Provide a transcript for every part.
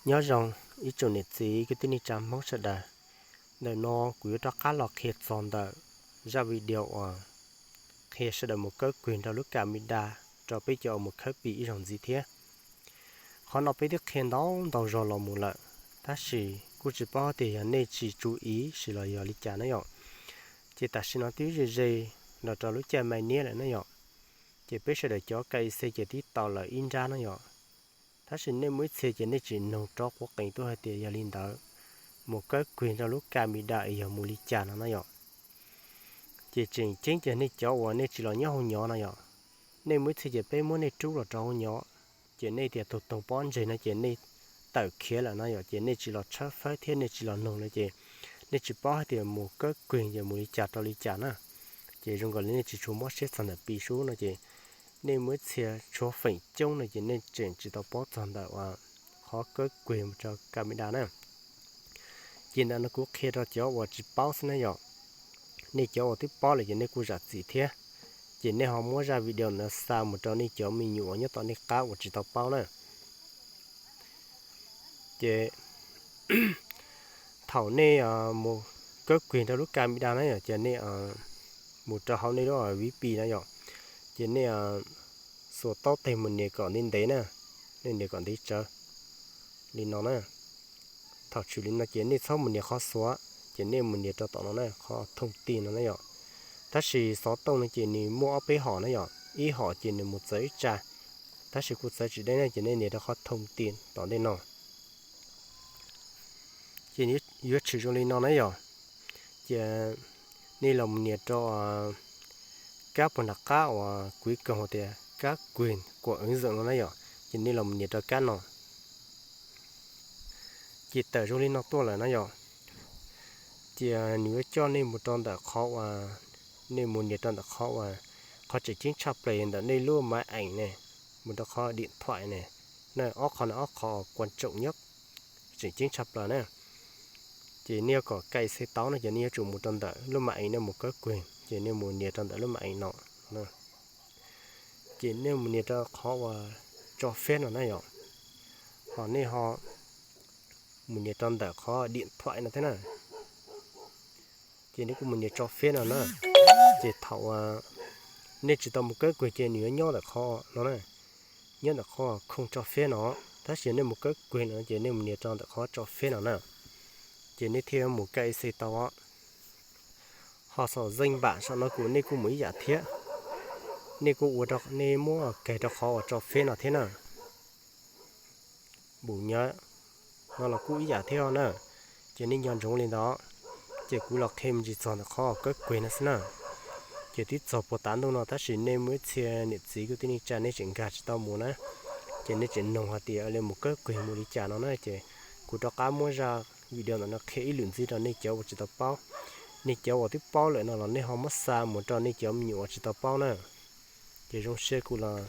Nyob zoo ib tsoom niam txiv kwv tij neej tsa Hmoob sawv daws. Ntawm no kuv yuav rov qab los qhia txog ntawm zaj video uas qhia sawv daws mus kawb kwg nrog lub ka mi da rau peb cov uas mus khawb pis ib zaug ntxiv thiab. Qhov no peb twb qhia ntau ntau zaug los mus lawm, tab sis kuj tsis paub tias yog nej tsis tsu iv sis los yog li cas na yom. Ces tam sim no twb ze ze los rau lub caij mai niab lawm na yom. Ces peb sawv daws cov K Y C ces twb tau lawm ib nrab na yom. Tab sis nej muaj ib txhia ces nej tsis noog rov quav qees tuaj hais tias yog li ntawd, mus kawb kwg nrog lub ka mi da es yog mus li cas no na yom. Ces tseem ceeb ces nej cov uas nej tsis los nyob hauv nyov no yom, nej muaj ib txhia ces peb muab nej rub los rau hauv nyov, ces nej tias tus toog pob ntseg no ces nej tawm khiav lawm no yom, ces nej tsis los tshawb fawb thiab nej tsis los noog no ces nej tsis paub hais tias mus kawb kwg ces mus li cas rau li cas na. Ces zoo nkaus li nej tsis tshua mob siab txog ntawm pis sub no ces nej muaj ib txhia tshuav feem coob no ces nej tseem tsis tau paub txog ntawm uas qhov kawb kwg mus rau ka mi da na. Ces ntawm no kuv qhia rau cov uas tsis paub xwb na yom. Nej cov uas twb paub lawm ces nej kuj zam txim thiab. Ces nej ho muab zaj video ntawd xa mus rau nej cov me nyuam uas nyob tom nej qab uas tsis tau paub na. Ces thaum nej mus kawb kwg rau lub ka mi da na yom, ces nej mus rau hauv nej lub V P na yom, ces nej xuas taub teg mus nias kom ntev ntev na, nej nias kom ntev tsawv li no na. Thaum tshwm li no ces nej txhob mus nias qhov xuav, ces nej mus nias rau tom no na, qhov thooj ti no na yom. Tab sis xov tooj no ces nws muaj ob peb hom na yom, ib hom ces nws mus txawv ib tsa, tab sis kuj txawv tsis deb na, ces nej nias rau qhov thooj ti tom ntej no. Ces yuav tshwm zoo li no na yom. Ces nej los mus nias rau kab puag nram qab uas kuv ib koog tias kab kwg kuam wv zoom no na yom, ces nej los mus nias rau kab no. Ces tawm zoo li no tuaj lawm na yom. Ces nws yuav coj nej mus rau ntawm qhov uas, nej mus nias rau ntawm qhov uas, qhov tseem ceeb tshaj plaws ntawm nej lub maiv eem ne, mus rau qhov điện thoại ne, na ob qhov no ob qhov quan trọng nhất, tseem ceeb tshaj plaws na. Ces nej yuav kom K Y C tau no ces nej yuav tsum mus rau ntawm lub maiv eem nej mus kawb kwg, ces nej mus nias rau ntawm lub maiv eem no. Ces nej mus nias rau qhov uas tso feb no na yom. Ho nej ho mus nias rau ntawm qhov điện thoại no thiab na. Ces nej kuj mus nias tso feb no na. Ces thaum uas nej tsis tau mus kawb kwg ces nws yuav nyob ntawm qhov no na, nyob ntawm qhov khooj tso feb no. Tab sis nej mus kawb kwg no ces nej mus nias rau ntawm qhov tso feb no na, ces nej thiaj mus K Y C tau os. Ho saum danh bạ saum no kuj nej kuj mus ib yam thiab, nej kuj ua rau, nej muab keg rau qhov uas tso feb no thiab na. Bum nyab no los kuj ib yam thiab na. Ces nej nco ntsoov li ntawd. Ces kuv los qhia me ntsis txog ntawm qhov kawb kwg no xwb na. Ces twb txog puag tav ntuj no tab sis nej muaj ib txhia niam txiv kwv tij neej tsa nej tseem nkag tsis tau mus na, ces nej tseem noog hais tias li mus kawb kwg mus li cas no na, ces kuv rov qab muab zaj video ntawm no qhia ib lwm ntxiv rau nej cov uas tsis tau paub. Nej cov uas twb paub lawm no los nej ho muab xa mus rau nej cov me nyuam uas tsis tau paub na. Ces zoo siab kuv los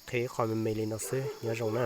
qhia ib qho me me li no xwb, nyob zoo na.